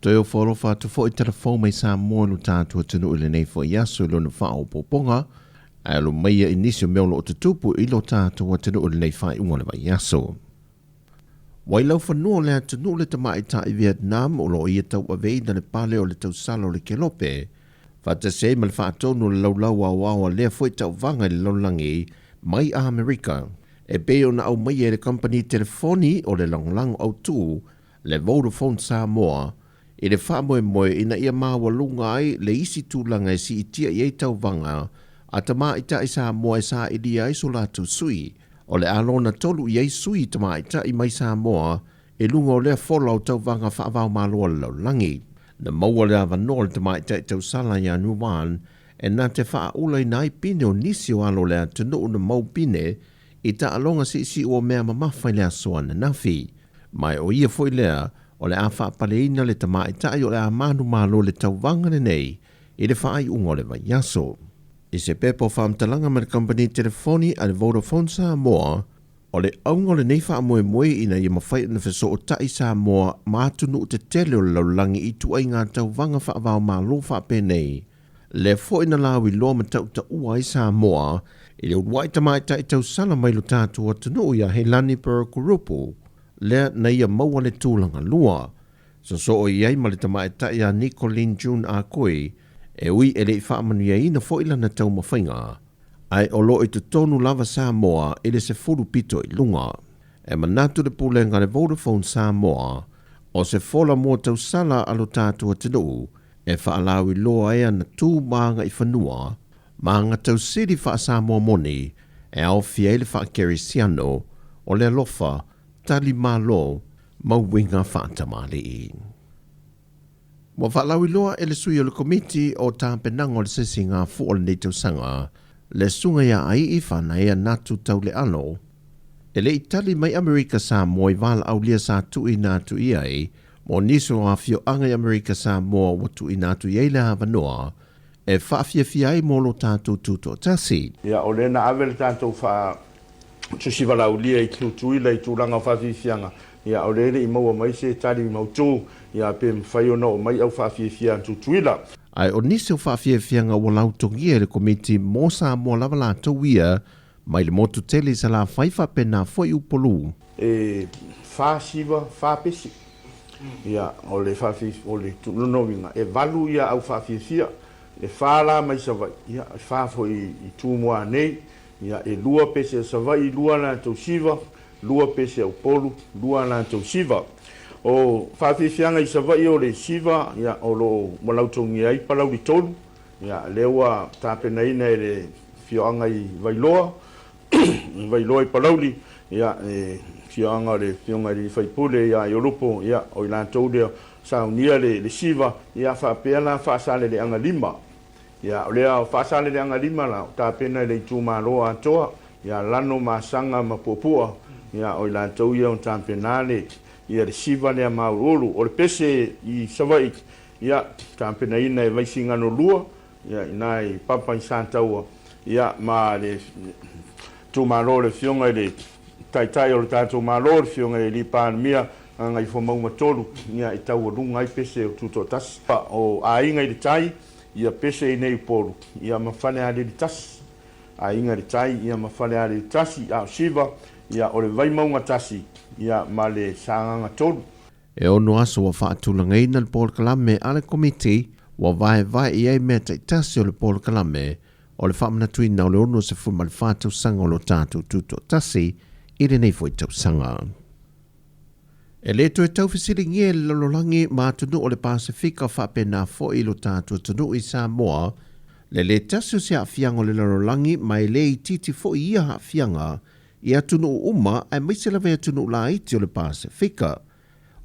Toe ofo alofa atu foi telefou mai Samoa i lo tatou atunuu i lenei foi aso i lona faaopoopoga, ae alo maia i nisi o mea o lo o tutupu i lo tatou atunuu i lenei faaiuga o le vaiaso. Ua i laufanua o le atunuu le tamaitai Vietnam o lo o ia tauaveina le pale o le tausala o le Kelope, faatasi ai ma le faatonu o le laulau aoao a lea foi tauvaga i le lalolagi mai Amerika, e pei ona aumaia e le kamupani telefoni o le lagolago autu le Vodafone Samoa i le faamoemoe ina ia maualuga ai le isi tulaga e siitia i ai tauvaga a tamaitai Samoa e sailia ai so latou sui. O le a lona tolu i ai sui tamaitai mai Samoa i luga o lea fola o tauvaga faavaomalo a le lalolagi. Na maua le avanoa o le tamaitai tausala ia Nuwan e na te faaulaina ai pine o nisi o alo o le atunuu na mau pine i taaloga siisiu o mea mamafa i le aso ananafi. Ma o ia foi lea o le a faapaleina le tamaitai o le a manumalo i le tauvaga lenei i le faaiuga o le vaiaso. I se pepa o faamatalaga ma le kamupani telefoni a le Vodafone Samoa, o le auga o lenei faamoemoe ina ia mafai ona fesootai Samoa ma atunuu tetele o le lalolagi i ituaiga tauvaga faava-o-Malo faapenei. Lea foi na lauiloa ma tautaua ai Samoa i le uluai tamaitai tausala mai lo tatou atunuu ia Helani Burke-Rupu, lea na ia maua le tulaga lua. Sosoo i ai ma le tamaitai a Nicoline June Akoi, e ui e le i faamanuiaina foi lana taumafaiga, ae o lo o i totonu lava Samoa i le 10 pito i luga. E manatu le Pulega a le Vodafone Samoa, o se fola mua tausala a lo tatou atunuu e faalauiloa ai ana tu ma agaifanua ma aga tausili faa-Samoa moni e aofia ai le faa-Kerisiano, o le alofa, tali malo ma uiga faatamalii. Ua faalauiloa e le sui o le Komiti o Tapenaga o le Sesiga Fua o lenei tausaga, le Susuga ia Aii Fanaea Natu Taulealo, e le i tali mai Amerika Samoa i valaaulia sa tuuina atu i ai mo nisi o afioaga i Amerika Samoa ua tuuina atu i ai le avanoa e faafiafia ai mo lo tatou tutoatasi. Ia, o lea na ave le tatou faa tusi valaaulia i Tutuila i tulaga o faafiafiaga, ia, o lea e le i maua mai se tali mautu, ia, pe mafai ona oo mai au faafiafia a Tutuila. Ae o nisi o faafiafiaga ua lautogia e le Komiti mo Samoa lava latou ia mai le motu tele i Salafai faapena foi Upolu. E fa siva fa pese. Ia, o le o le lona uiga, e valu ia au faafiafia, e fa la mai Savaii, ia, e fa foi i Tumua nei, ia, e lua pese a Savaii, lua latou siva, lua pese a Upolu, lua latou siva. O faafiafiaga i Savaii o le siva, ia, o lo o ua lautogia ai Palauli tolu, ia, lea ua tapenaina e le afioaga i Vailoa, Vailoa i Palauli, ia, e afioaga o le afioga i le sui usufono ia Iolupo, ia, o i latou lea saunia le siva, ia, faapea la Faasaleleaga 5. Ia, o lea Faasaleleaga 5 la, o tapena e le itumalo atoa, ia, Lano, Masaga ma Puapua, ia, o i latou ia o tapena le, ia, le siva lea mauuluulu. O le pese i Savaii, ia, tapenaina e Vaisigano 2, Ia, ina i Papa i Sataua, ia, ma le itumalo o le Afioga i le Taitai o le tatou Malo, le Afioga i le Palemia, Gagaifomauga 3, ia, e taualuga ai pese o Tutoatasi. O Aiga i le Tai, ia, pese i nei Upolu, ia, ma Falealili 1. Aiga i le Tai, ia, ma Falealili 1, a o Siva, ia, o le Vaimauga 1, ia, ma le Sagaga 3. E ono aso ua faatulagaina le polokalame a le Komiti ua vaevae i ai mea taitasi o le polokalame o le faamanatuina o le 64 tausaga o lo tatou tutoatasi i lenei foi tausaga. E le toe tau fesiligia e le lalolagi ma atunuu o le Pasefika faapena foi i lo tatou atunuu i Samoa le lē tasi o se aafiaga o le lalolagi ma e lē itiiti foi ia aafiaga i atunuu uma aemaise lava i atunuu laiti o le Pasefika.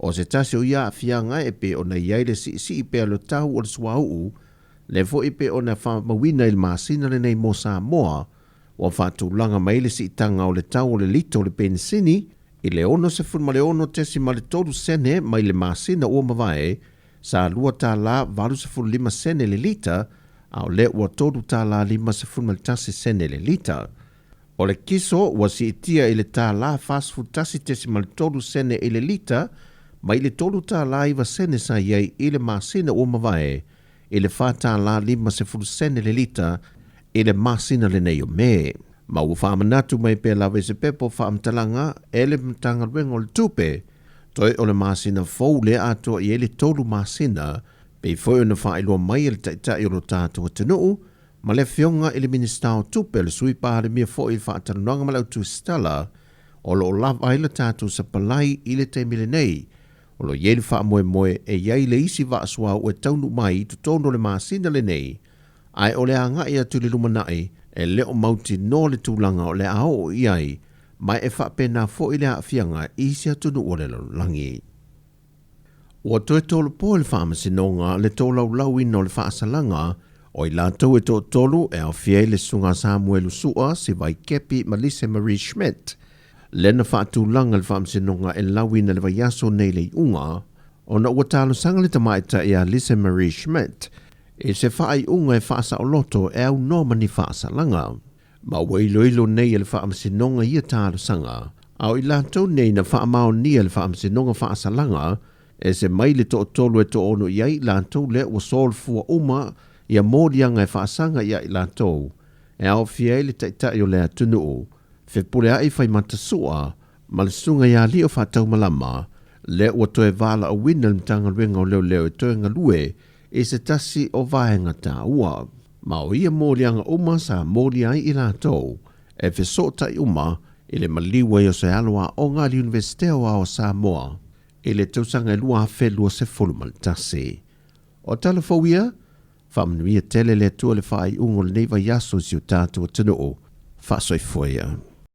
O se tasi o ia aafiaga e pei ona i ai le siisii pea o le tau o le suauu, lea foi e pei ona faamauina i le masina lenei mo Samoa, ua faatulaga mai le siitaga o le tau o le lita o le penisini i le 66.3 sene mai le masina ua mavae, sa $2.85 le lita, a o lea ua $3.51 le lita. O le kiso ua siitia i le $41.3 sene i le lita, mai le $3.09 sa i ai i le masina ua mavae i le $4.50 le lita i le masina lenei o Me. Ma ua faamanatu mai pea lava i se pepa o faamatalaga e le Matagaluega o le Tupe, toe o le masina fou lea atoa i ai le 3 masina, pei foi ona faailoa mai e le Taitai o lo tatou atunuu ma le Afioga i le Minisita o Tupe, o le Sui Palemia foi i le faatalanoaga ma le autusitala, o lo o lava ai le tatou sapalai i le taimi lenei. O lo o i ai le faamoemoe e i ai le isi vaa suauu e taunuu mai i totonu o le masina lenei, ae o le agai atu i le lumanai e le o mautinoa le tulaga o le a oo i ai, ma e faapena foi le aafiaga i isi atunuu o le lalolagi. Ua toe tolopo e le Faamasinoga le tolaulauina o le faasalaga o i latou e toatolu e aofia ai le Susuga a Samuelu Sua, Sivai Kepi ma Lise Marie Schmidt, lea na faatulaga le Faamasinoga e lauina le vaiaso nei le iuga ona ua talosaga le tamaitai ia Lise Marie Schmidt i se faaiuga e faasaoloto e aunoa ma ni faasalaga. Ma ua iloilo nei e le Faamasinoga ia talosaga, a o i latou nei na faamaonia e le Faamasinoga faasalaga, ese mai le toatolu e toaono i ai i latou lea ua solofua uma ia moliaga e faasaga ia i latou, e aofia ai le Taitai o le atunuu, Fepuleai Faimata Sua, ma le Susuga ia Alio Faataumalama, lea ua toe valaauina le Matagaluega o Leoleo e toe galue i se tasi o vaega taua. Ma o ia moliaga uma sa molia ai i latou, e fesootai uma i le maliu ai o se alo aoga a le Iunivesite Aoao o Samoa i le tausaga e 2021. O tala fou ia, faamanuia tele le Atua i le faaiuga o lenei vaiaso i si o tatou atunuu. Faasoifua ia.